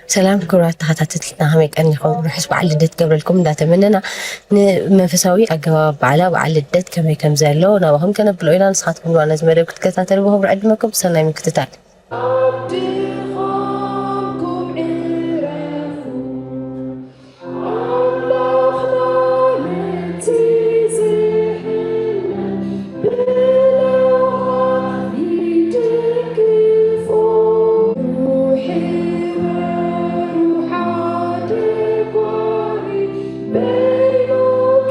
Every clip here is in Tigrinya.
ሰላም ክቡራት ተኸታተልትና፣ ከመይ ቀኒኹም? ርሑስ በዓል ልደት ገብረልኩም እንዳተመነና፣ ንመንፈሳዊ ኣገባብ በዓላ፣ በዓል ልደት ከመይ ከም ዘሎ ናባኹም ከነብሎ ኢና። ንስኻትኩም ድማ ነዚ መደብ ክትከታተሉ ብኽብሪ ዕድመኩም፣ ሰናይ ምክትታል። ኣብ ድኻምኩም ዕረፉ። ኣምላኽና ነቲ ዝሕመም ብልሃት ይድግፎ። ሩሒ ወሩሓ ደጓሊ በይኑ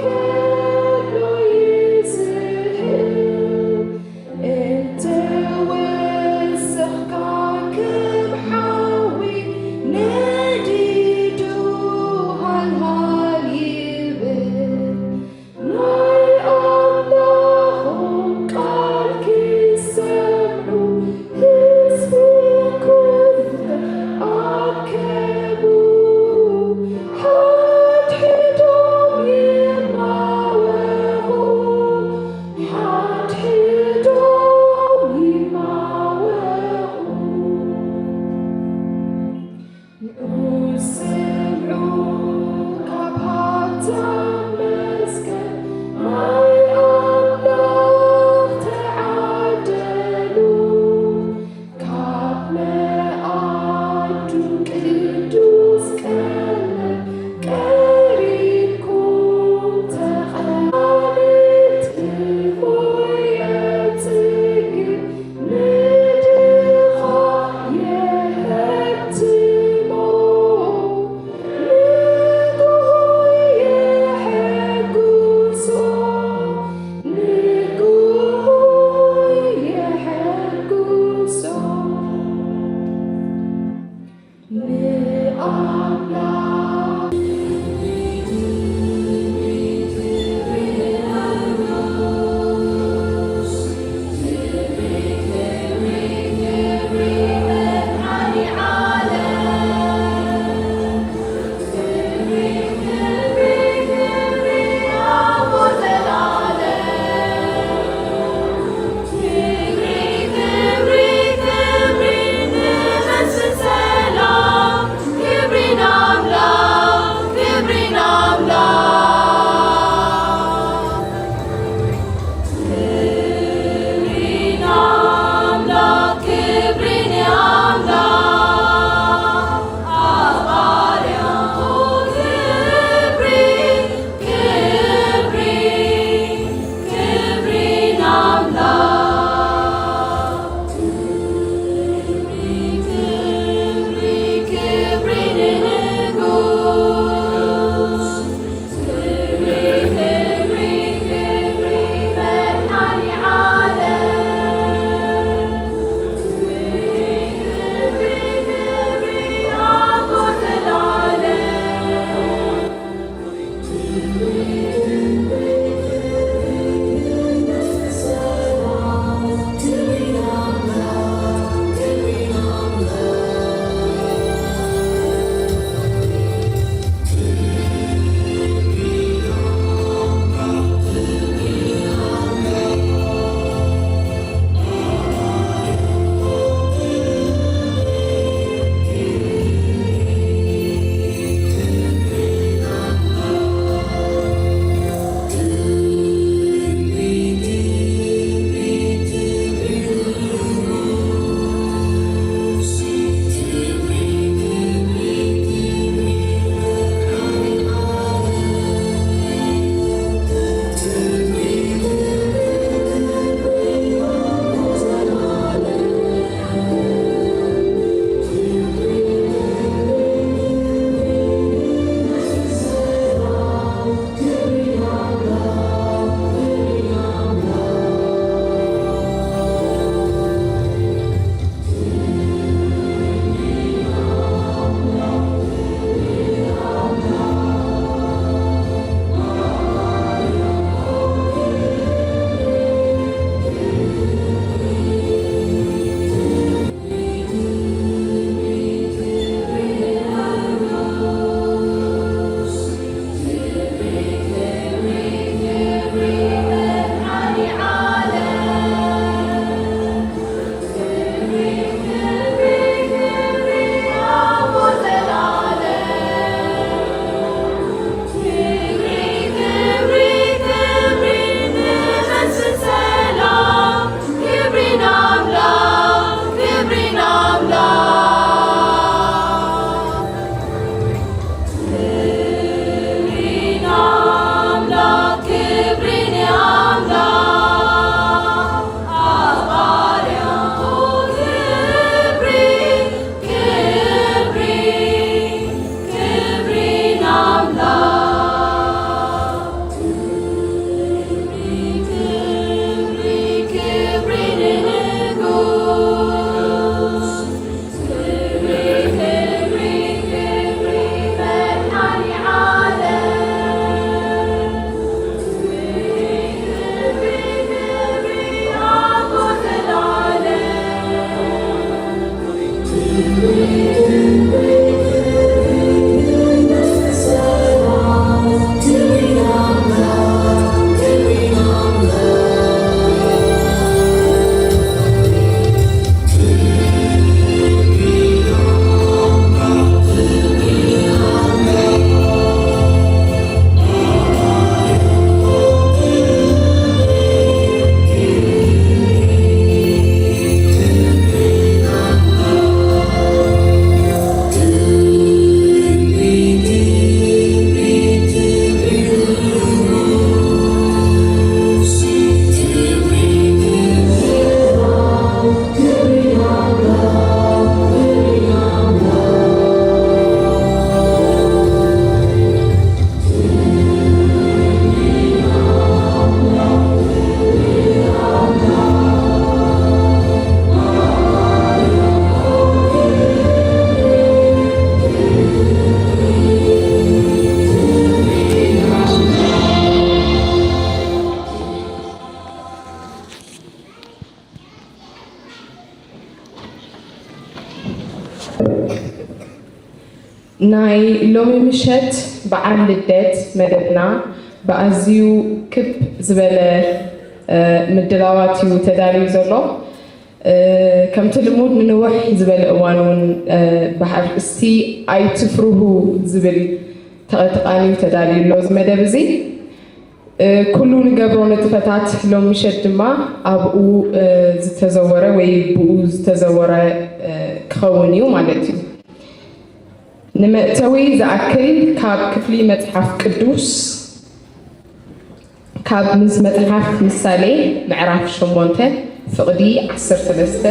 ከሎ ይስሕብ። እንተ ወሰኽካ ከም ናይ ሎሚ ምሸት በዓል ልደት መደብና ብኣዝዩ ክብ ዝበለ ምድላዋት እዩ ተዳልዩ ዘሎ። ከምቲ ልሙድ ንንውሕ ዝበለ እዋን እውን ብኣርእስቲ ኣይትፍርሁ ዝብል ተቐጥቃኒ ተዳልዩ ኣሎ እዚ መደብ እዚ። ኩሉ ንገብሮ ንጥፈታት ሎም ምሸት ድማ ኣብኡ ዝተዘወረ ወይ ብኡ ዝተዘወረ ክኸውን እዩ ማለት እዩ። ንመእተዊ ዝኣክል ካብ ክፍሊ መጽሓፍ ቅዱስ ካብ ምስ መጽሓፍ ምሳሌ ምዕራፍ ሸሞንተ ፍቕዲ ዓሰርተ ሰለስተ።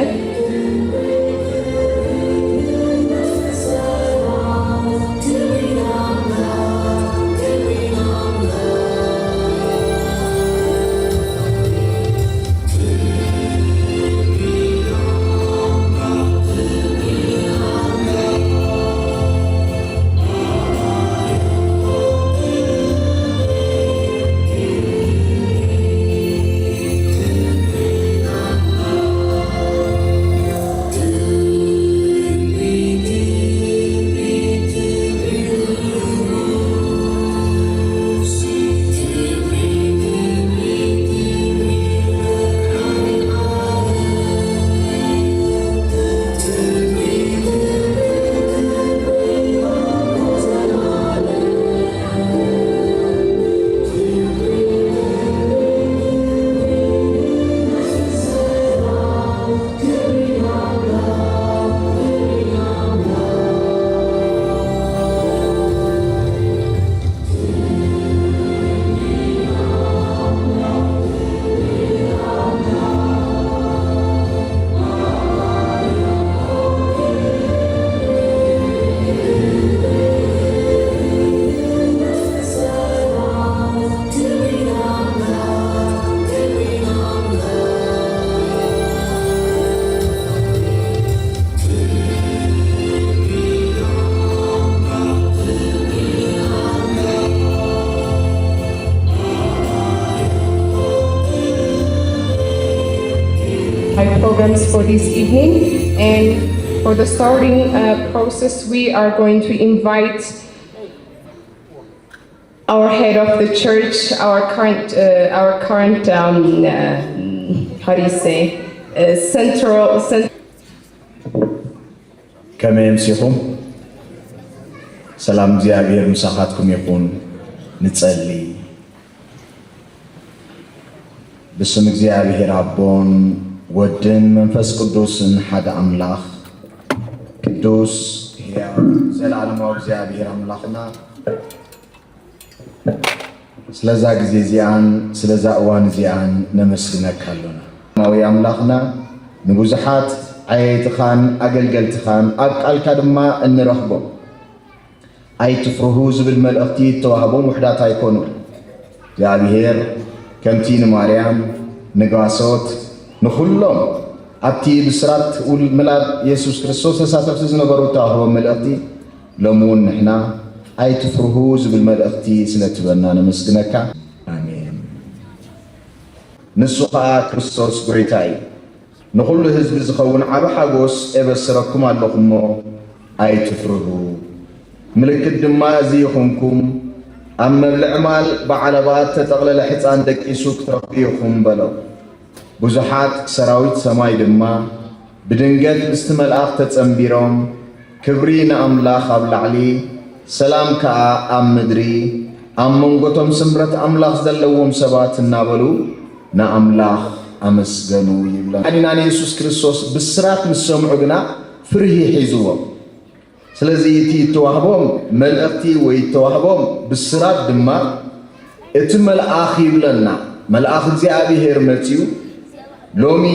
My programs for this evening, and for the starting uh, process, we are going to invite our head of the church, our current, uh, our current, um, uh, how do you say, uh, central, cent- ከመይ ኣምሲኹም? ሰላም እግዚኣብሔር ምሳኻትኩም ይኹን። ንጸሊ። ብስም እግዚኣብሔር ኣቦን ወድን መንፈስ ቅዱስን ሓደ ኣምላኽ ቅዱስ ሕያው ዘለዓለማዊ እግዚኣብሔር ኣምላኽና ስለዛ ግዜ እዚኣን ስለዛ እዋን እዚኣን ነመስግነካ ኣሎና። ማዊ ኣምላኽና ንብዙሓት ዓየይትኻን ኣገልገልትኻን ኣብ ቃልካ ድማ እንረኽቦ ኣይትፍርሁ ዝብል መልእኽቲ እተዋህቦም ውሕዳት ኣይኮኑን። እግዚኣብሔር ከምቲ ንማርያም ንጋሶት ንኹሎም ኣብቲ ብስራት ውል- ምላድ የሱስ ክርስቶስ ተሳተፍቲ ዝነበሩ እተዋህቦም መልእኽቲ ሎሚ እውን ንሕና ኣይትፍርሁ ዝብል መልእኽቲ ስለ ትበና ነመስግነካ። ኣሜን። ንሱ ኸኣ ክርስቶስ ጐይታ እዩ። ንኹሉ ህዝቢ ዝኸውን ዓቢ ሓጎስ ኤበስረኩም ኣለኹ እሞ ኣይትፍርሁ። ምልክት ድማ እዚ ይኹንኩም፣ ኣብ መብልዕ ማል ብዓለባ እተጠቕለለ ሕጻን ደቂሱ ክትረኽቡ ኢኹም በሎም። ብዙሓት ሰራዊት ሰማይ ድማ ብድንገት ምስቲ መልኣኽ ተጸንቢሮም፣ ክብሪ ንኣምላኽ ኣብ ላዕሊ፣ ሰላም ከኣ ኣብ ምድሪ፣ ኣብ መንጎ እቶም ስምረት ኣምላኽ ዘለዎም ሰባት እናበሉ ንኣምላኽ ኣመስገኑ ይብለና። ኣዲና ንየሱስ ክርስቶስ ብስራት ምስ ሰምዑ ግና ፍርሂ ሒዝዎም። ስለዚ እቲ እተዋህቦም መልእኽቲ ወይ እተዋህቦም ብስራት ድማ እቲ መልኣኽ ይብለና። መልኣኽ እግዚኣብሔር መጺኡ ሎሚ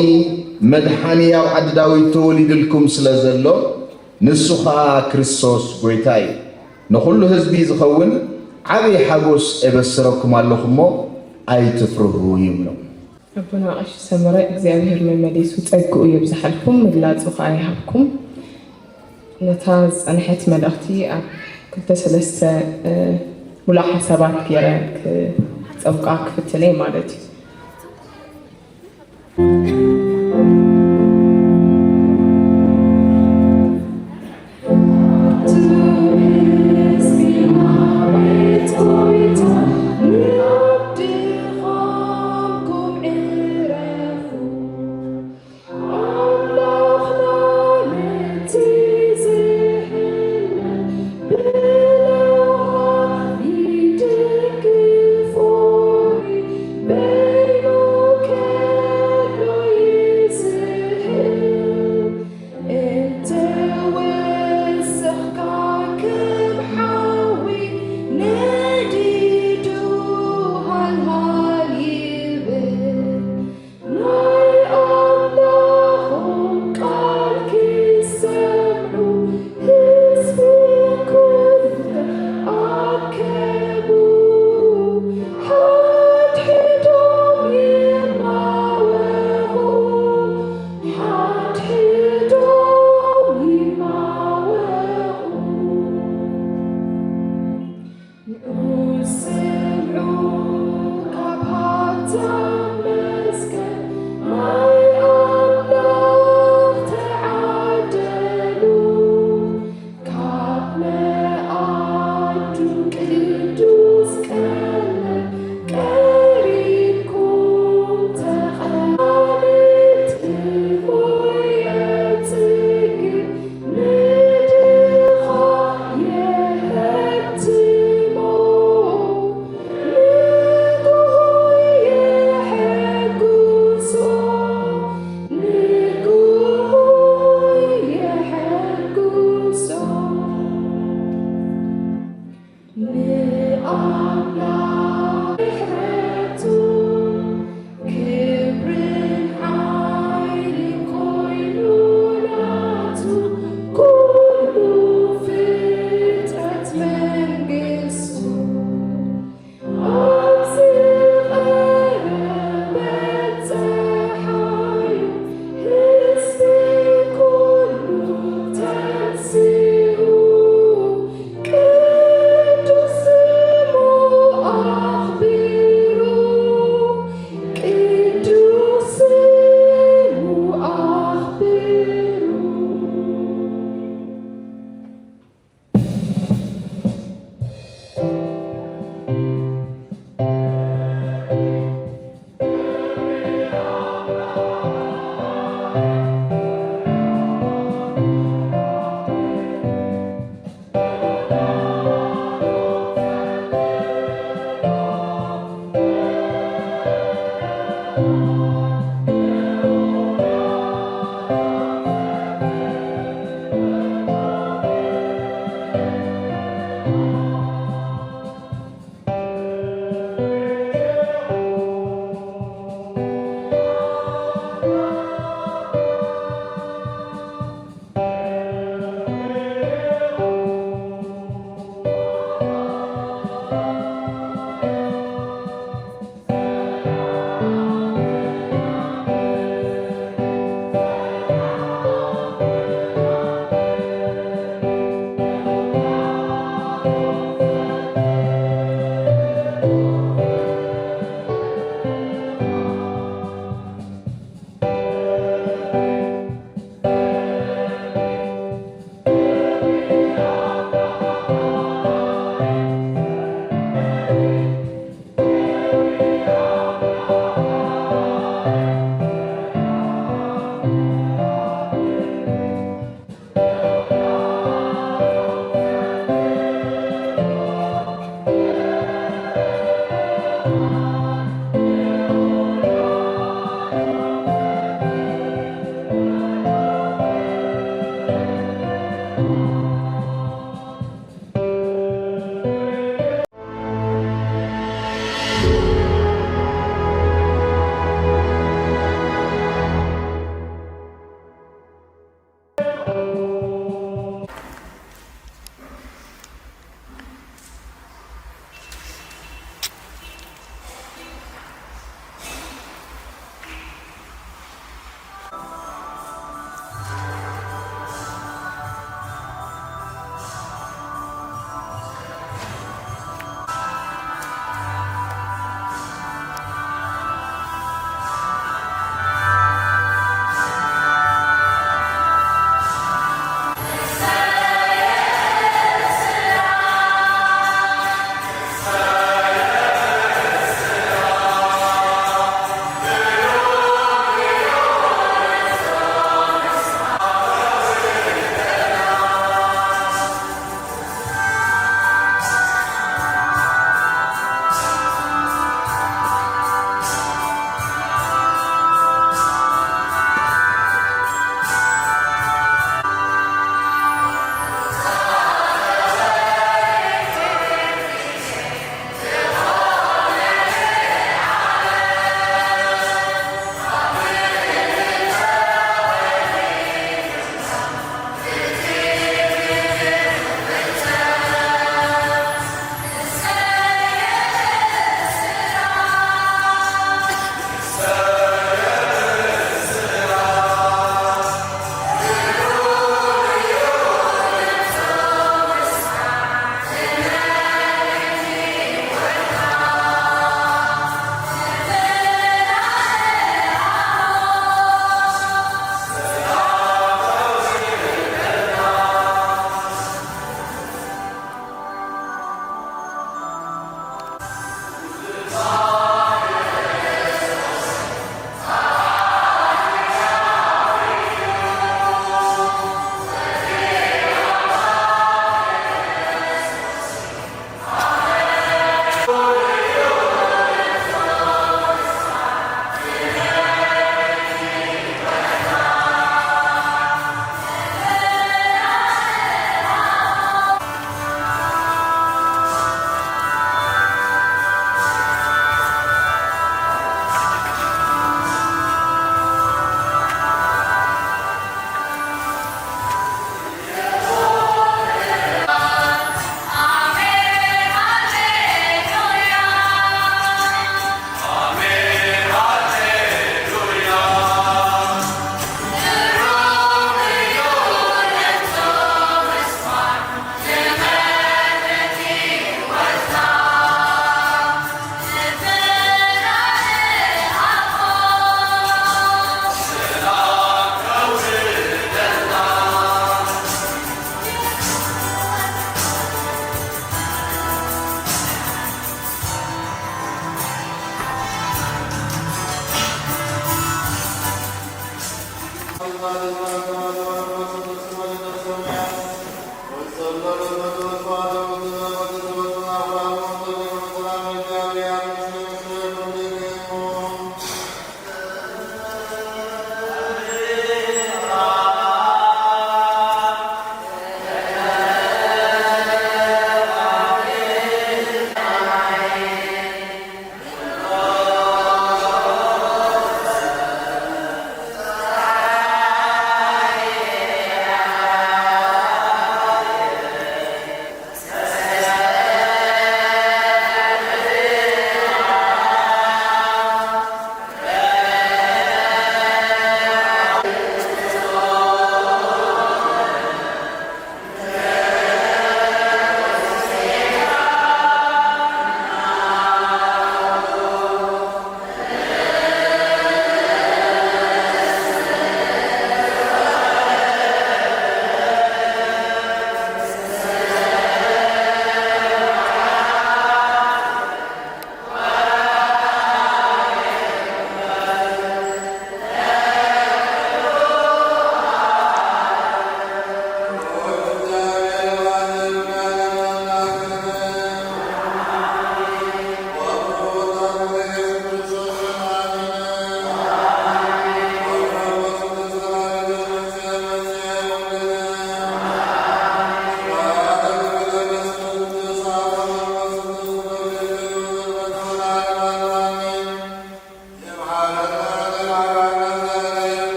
መድሓኒ ኣብ ዓዲ ዳዊት ተወሊድልኩም ስለ ዘሎ ንሱ ኸኣ ክርስቶስ ጐይታ እዩ። ንኹሉ ህዝቢ ዝኸውን ዓብዪ ሓጎስ ኤበስረኩም ኣለኹ እሞ ኣይትፍርሁ ይብሎም። ኣቦና ቀሺ ሰመረ እግዚኣብሔር መመሊሱ ጸግኡ የብዝሓልኩም ምግላጹ ከኣ ይሃብኩም። ነታ ዝጸንሐት መልእኽቲ ኣብ ክልተ ሰለስተ ሙሉእ ሓሳባት ገይረ ክጸምቃ ክፍትነይ ማለት እዩ። ኣምላኽ ምሕረቱ ክብርን ሓይልን ኮይኑ ናቱ፣ ኩሉ ፍጥረት መንግስቱ። ኣብ ዝቐረበ ጸሓዩ ህዝቢ ኩሉ ተንሲኡ፣ ቅዱስ ስሙ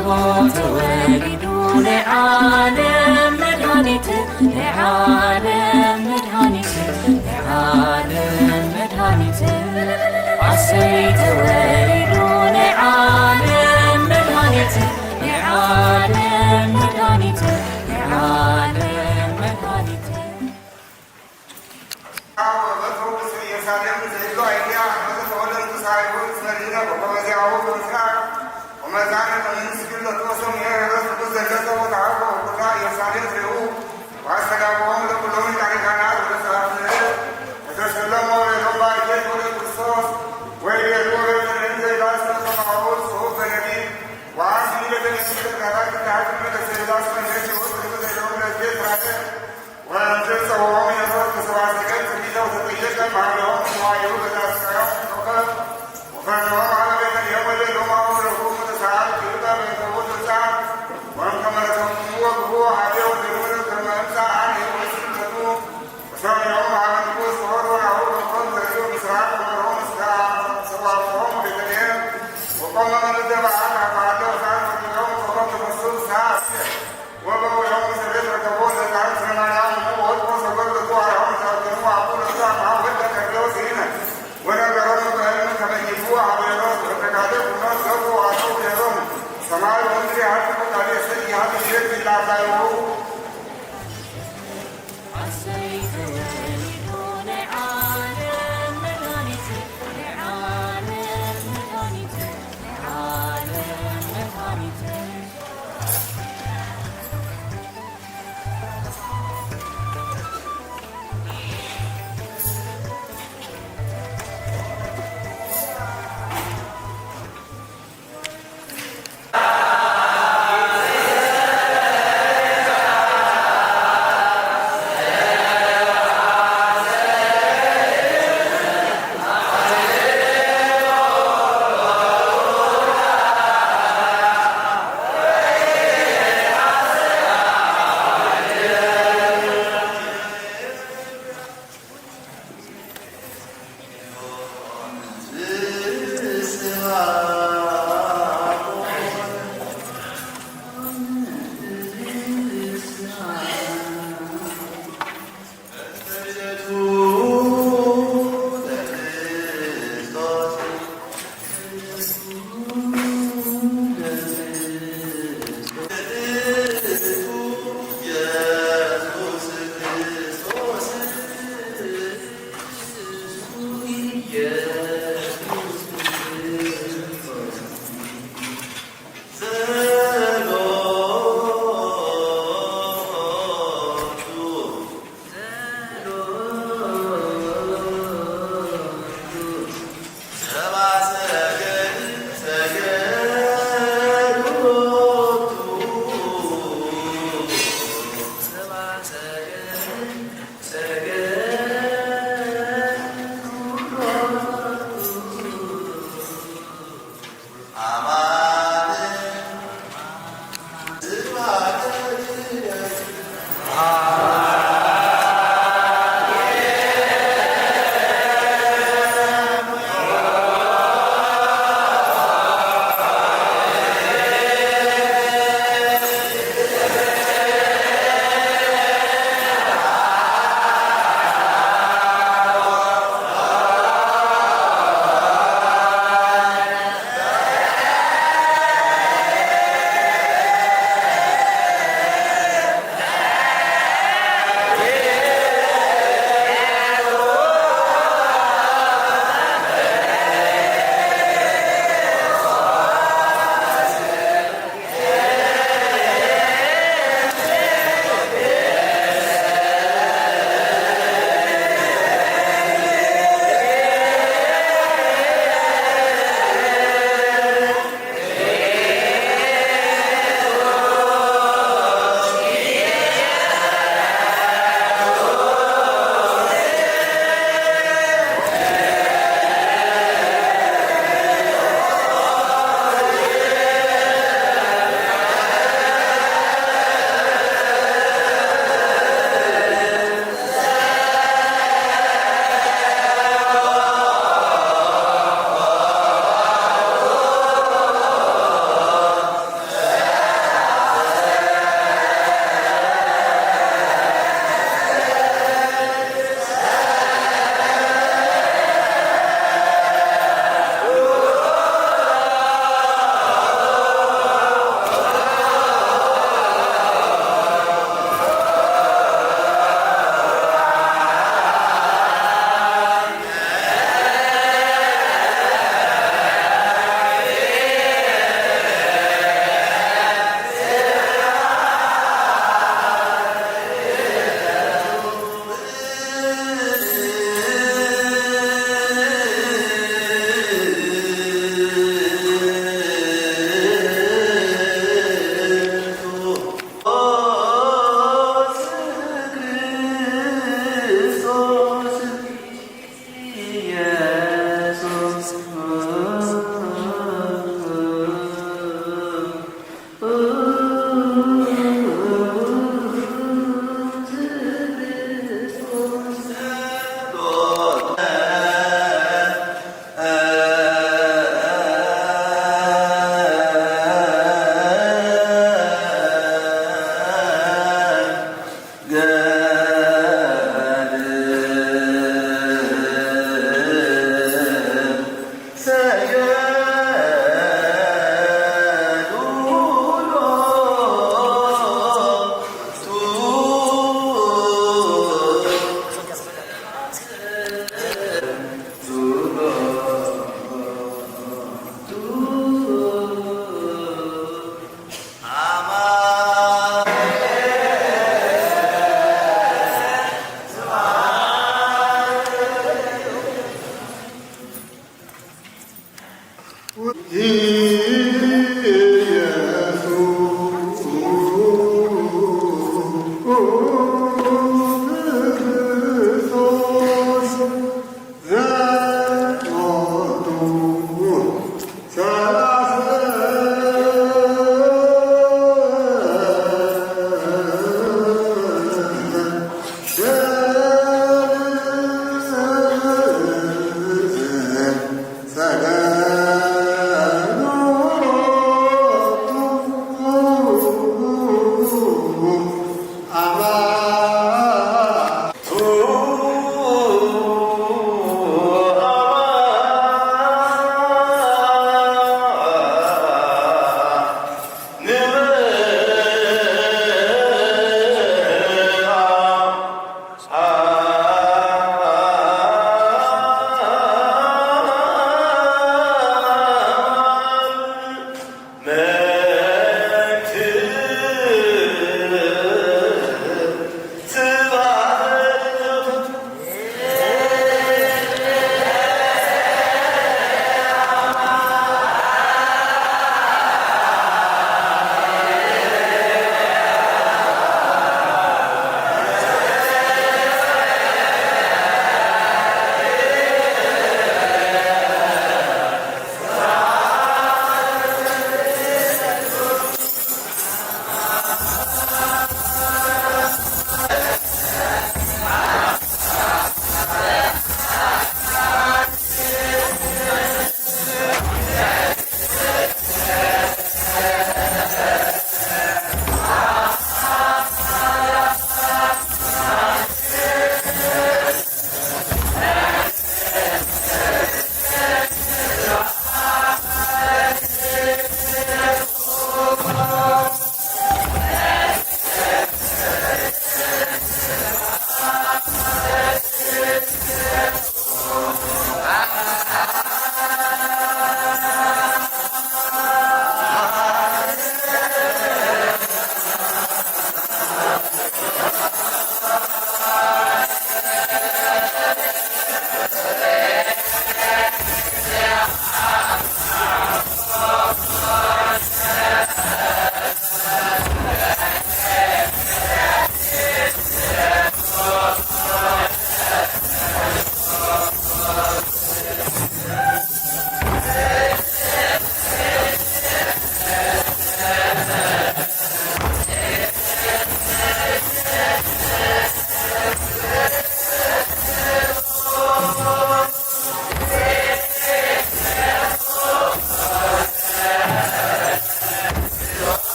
ተወሊዱ ናይ ዓለም መድሃኒት፣ ናይ ዓለም መድሃኒት፣ ናይ ዓለም መድሃኒት። ኣሰይ ተወሊዱ ናይ ዓለም መድሃኒት፣ ናይ ዓለም መድሃኒት፣ ናይ ዓለም መድሃኒት። ወበትሩ ውስጥ ኢየሩሳሌም ዘይብሉ ኣይሁዳ፣ በዘተወለዱ ሳይሆን ስመ ድህነ ወበመዚያሁ ብምስራቅ ወመዛነ በመንግስት ግብር ለተወሰኑ ሄሮድስ ንጉስ ዘለጸ ወተሃቦ ኩላ ኢየሩሳሌም ፍሬሁ ወአስተጋብኦም ለኩሎም ሊቃነ ካህናት ወለጸሐፍት ምድር ወተሰለሞ ወቤቶም ባርኬት ወደ ክርስቶስ ወይቤሉ ወበዘንህን ዘይዳስ ለተማሩ ጽሑፍ በነቢብ ወአስሚ ለተነሱ ተጋዳት እንዳሃት መለሰ ዳስ መንገድ ወጥሩ ዘይሎም ለእስራኤል ወእንተ ጸውዖም ሄሮድስ ሰብአ ሰገል ትንቢተ ወተጠየቀ ማህበሮም ንዋየሁ በዘአስከሮም ኮከብ ወፈነዎም ሀበ ቤተልሔም ወለዶም አውረዱ ወተሳአል ኪሩበ በእንተኡ ትምጻእ ወእንከመ ረከብኩምዎ ግብኡ ሀቤሁ ወደልዎ ከመ እምጻእ አነ ወስብከቱ ወሰምዮሙ ሀበ ንጉሥ ወሆሩ ናሁ ኮከብ ዘዩ ምስራቅ ወመርሆም እስከ ሰዋብዖም ቤተልሔም ወቆመ መለደ በዓል አባለ ወሳን ወዲሎም ኮከብ ተፈሱ ሰአስር ወበውያው ሰቤት ረከቦ ለዛን ስለማርያም ወጥቆ ሰገድ ለቱ አርያም ዘርገኑ አቡ ለቱ አማ ወደ ከርቤው ሲነ ወነገሮም በህልም ከመይቱ አቤሮስ ወተጋደ ቡኖስ ገቡ አቶ ቤሮም ሰማይ ወምድር ያህል ቁጣሌ ሰይ ያህል ይሄድ ይላታዩ።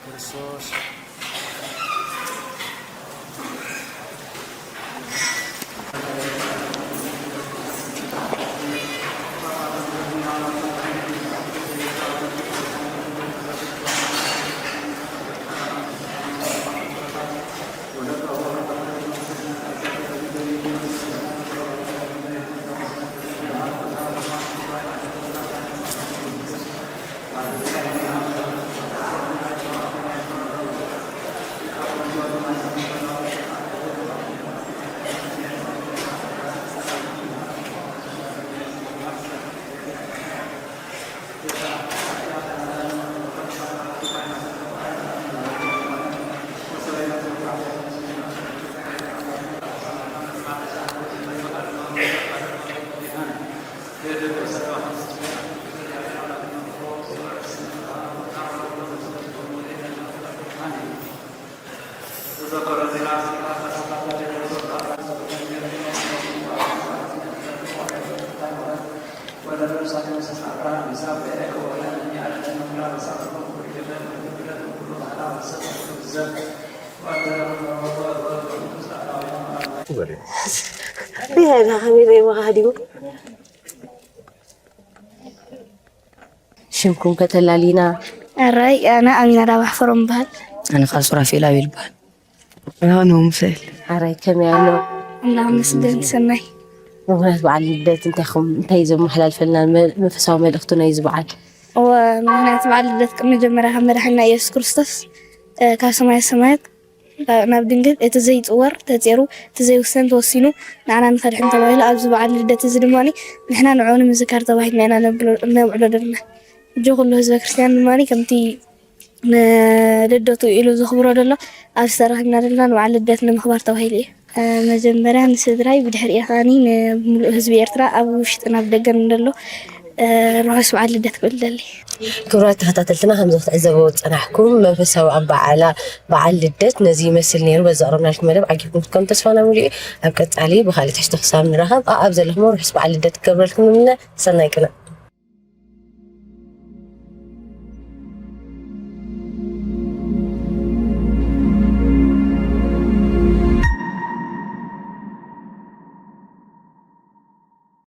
ክርስቶስ። ይሄ ከመይ ዘይመኻህዲሙ? ሽምኩም ከተላሊና። ኣራይ፣ ኣነ ኣሚና ዳባ ሕፈሮም እበሃል። ኣነ ከዓ ሱራፌል ኣቤል እበሃል። ኣነ ሆምሰል። ኣራይ፣ ከመይ ኣሎ? ኣምላኽ ይመስገን፣ ሰናይ። ምኽንያት በዓል ልደት እንታይ ኹም-፣ እንታይ ዘመሓላልፈልና መ-፣ መንፈሳዊ መልእኽቱ ናይዚ በዓል? እወ፣ ምኽንያት በዓል ልደት ቅድሚ መጀመርያ ካብ መድሓኒና ኢየሱስ ክርስቶስ፣ እ፣ ካብ ሰማየ ሰማያት ናብ ድንግል እቲ ዘይጽወር ተጼሩ፣ እቲ ዘይውሰን ተወሲኑ፣ ንዓና ንኸድሕን ተባሂሉ ኣብዚ በዓል ልደት እዚ ድማ ንሕና ንዕኡ ንምዝካር ተባሂልና ኢና ነብሎ-፣ ነብዕሎ ዘለና። ሕጂ ኩሉ ህዝበ ክርስቲያን ድማ ከምቲ ንልደቱ ኢሉ ዘኽብሮ ዘሎ ኣብዚ ተረኺብና ዘለና ንበዓል ልደት ንምኽባር ተባሂሉ እዩ። መጀመርያ ንስድራይ፣ ብድሕሪኡ ከዓኒ ንምሉእ ህዝቢ ኤርትራ ኣብ ውሽጥን ኣብ ደገን ንደሎ፣ እ፣ ርሑስ በዓል ልደት ክብል እደሊ። ክቡራት ተኸታተልትና፣ ከምዚ ክትዕዘብዎ ዝጸናሕኩም መንፈሳዊ ኣበዓዕላ በዓል ልደት ነዚ ይመስል ነይሩ። በዚ ኣቕረብናልኩም መደብ ዓጊብኩም ክትኮኑ ተስፋና ምሉእ እዩ። ኣብ ቀጻሊ ብኻልእ ትሕዝቶ ክሳብ ንራኸብ፣ ኣኣብ ዘለኹሞ ርሑስ በዓል ልደት ክገብረልኩም ንምነ። ሰናይ ቅነ።